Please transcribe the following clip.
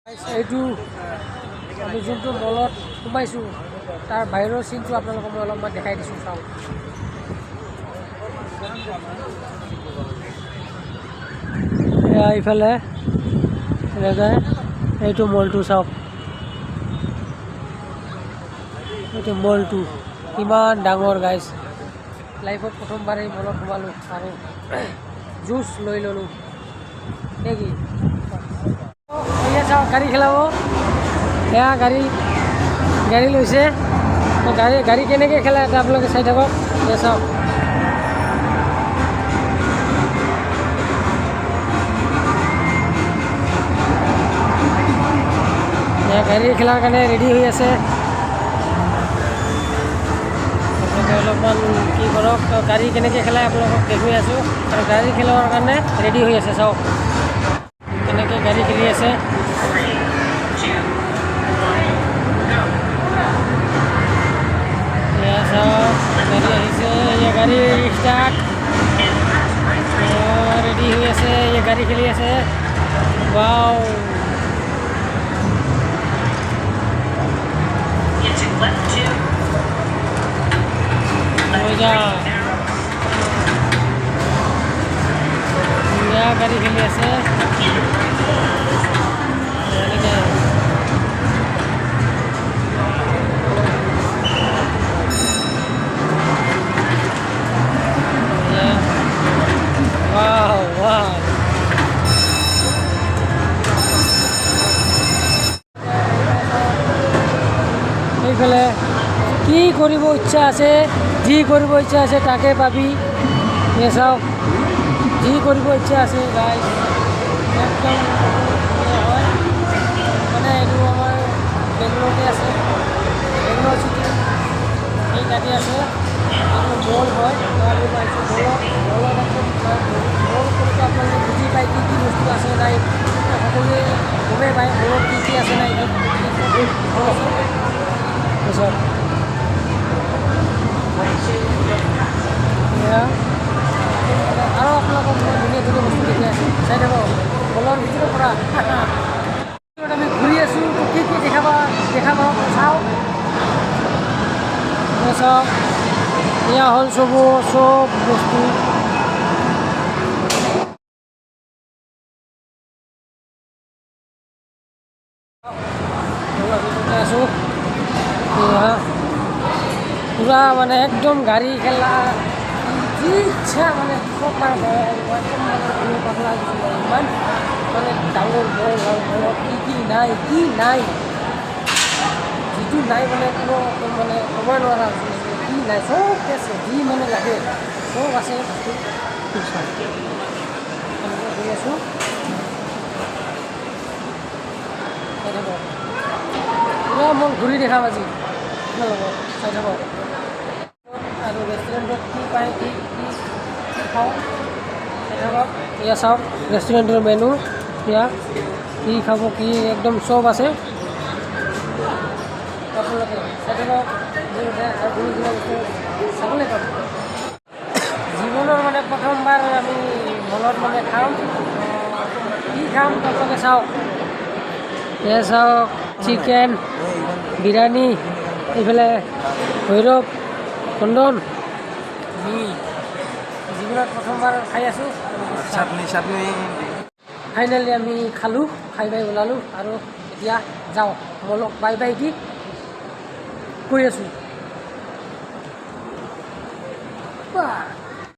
এইটো আমি যোনটো মলত সোমাইছোঁ তাৰ বাহিৰৰ চিনটো আপোনালোকক মই অলপমান দেখাই দিছোঁ, চাওক। এয়া ইফালে এনেকৈ এইটো মলটো চাওক, এইটো মলটো কিমান ডাঙৰ গাইজ। লাইফত প্ৰথমবাৰ এই মলত সোমালোঁ আৰু জুচ লৈ ল'লোঁ। নে কি? এয়া চাওক গাড়ী খেলাব, এয়া গাড়ী গাড়ী লৈছে। গাড়ী গাড়ী কেনেকৈ খেলায় এটা আপোনালোকে চাই থাকক। এয়া চাওক, এয়া গাড়ী খেলাৰ কাৰণে ৰেডি হৈ আছে। আপোনালোকে অলপমান কি কৰক, গাড়ী কেনেকৈ খেলায় আপোনালোকক দেখুৱাই আছোঁ। আৰু গাড়ী খেলাৰ কাৰণে ৰেডি হৈ আছে, চাওক কেনেকৈ গাড়ী খেলি আছে। এয়া চাওক গাড়ী আহিছে, এয়া গাড়ী ষ্টাৰ্ট ৰেডি হৈ আছে, এয়া গাড়ী খেলি আছে। ৱাও। Into left 2. Left মজা। 3 narrow. ধুনীয়া গাড়ী খেলি আছে। Into right 4. এনেকৈ ৱাও ৱাও। এইফালে কি কৰিব ইচ্ছা আছে, যি কৰিব ইচ্ছা আছে তাকে পাবি। এই চাওক, যি কৰিব ইচ্ছা আছে গাইজ, একদম ধুনীয়া হয়। মানে এইটো আমাৰ বেংগলতে আছে, বেংগলৰ চিটি, এই তাতে আছে। এইটো মল হয়। আমি পাইছোঁ মলত, মলত একদম মল ক'লেতো আপোনালোকে বুজি পায় কি কি বস্তু আছে নাই, সকলোৱে গমেই পায় মলত কি কি আছে নাই। তাৰপিছত এয়া আৰু আপোনালোকক মই ধুনীয়া ধুনীয়া বস্তু দেখি আছোঁ, চাই থাকক মলৰ ভিতৰৰ পৰা। আমি ঘূৰি আছোঁ, কি কি দেখাবা দেখাব চাওঁ। এয়া চাওক, এয়া হ'ল চব চব বস্তু। মলৰ ভিতৰতে আছোঁ। এয়া পূৰা মানে একদম গাড়ী খেলা যি ইচ্ছা মানে চব, মানে একদম মানে ঘূৰি পাগলা হৈ গৈছোঁ মই। ইমান মানে ডাঙৰ মল হয়, মলত কি কি নাই, কি নাই, যিটো নাই মানে কোনো একদম মানে ক'বই নোৱাৰা হৈছে। কি নাই, চব আছে, যি মানে লাগে চব আছে বস্তু। এনেকৈ গৈ আছোঁ, চাই থাকক। পূৰা মই ঘূৰি দেখাম আজি আপোনালোকক, চাই থাকক। আৰু ৰেষ্টুৰেণ্টত কি পায়, কি কি কি খাওঁ, চাই থাকক। এয়া চাওক ৰেষ্টুৰেণ্টৰ মেনু, এয়া কি খাব কি একদম চব আছে। আপোনালোকে চাই থাকক আৰু ধুনীয়া ধুনীয়া বস্তু চাবলৈ পাব। জীৱনৰ মানে প্ৰথমবাৰ আমি মলত মানে খাম, কি খাম আপোনালোকে চাওক। এয়া চাওক চিকেন বিৰিয়ানী, এইফালে ভৈৰৱ চন্দন মি জীৱনত প্ৰথমবাৰ খাই আছোঁ। চাটনি চাটনি। ফাইনেলি আমি খালোঁ, খাই বাই ওলালোঁ আৰু এতিয়া যাওঁ মলক বাই বাই দি গৈ আছোঁ। বাহ।